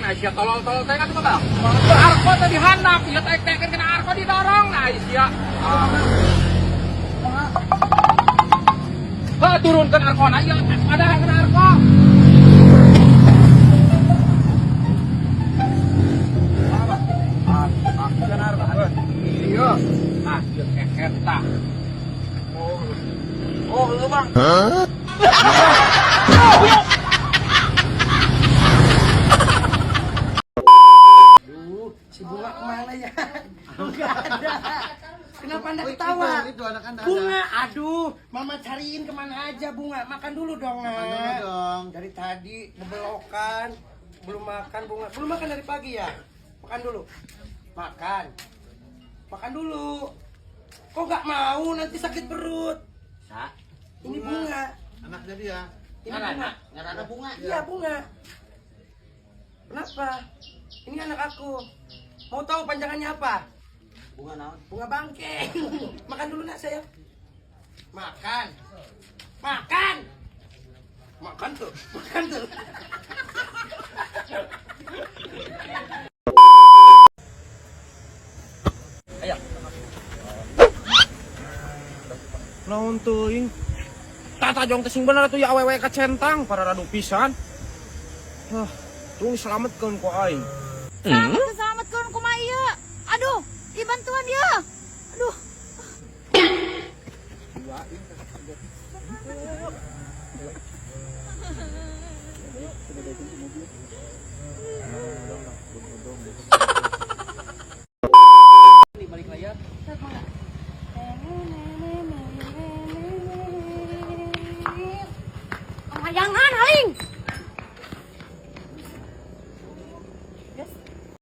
Aisyah tolol-tolol teh kan bang. Arko teh dihandap, ieu teh teh kena arko didorong nah Aisyah. Heh, turunkan arkona, ieu ada kena arko. Iya, ah, ieu eta. Oh, oh, lu, Bang. Aduh, si Bunga kemana ya? Enggak ada. Kenapa Anda ketawa? Itu anak Anda. Bunga, aduh, Mama cariin kemana aja Bunga. Makan dulu dong, Makan dulu Nak. dong. Dari tadi bebelokan, belum makan Bunga. Belum makan dari pagi ya? Makan dulu. Makan. Makan dulu. Kok nggak mau, nanti sakit perut. Sa. Ini Bunga. Anaknya dia. Ini Bunga. Ngarana Bunga. Iya, Bunga. Kenapa? Ini anak aku. Mau tahu panjangannya apa? Bunga naon? Bunga bangke. Makan dulu, Nak, sayang. Makan. Makan. Makan tuh. Makan tuh. Ayo. Naon teuing? Tata jong teh sing bener atuh ya awewe kacentang para radu pisan. Hah, tung diselametkeun ku aing. Selamat, selamatkeun, kumaha ieu? Aduh, dibantuan ya. Aduh. Di balik layar. Hayangan haling.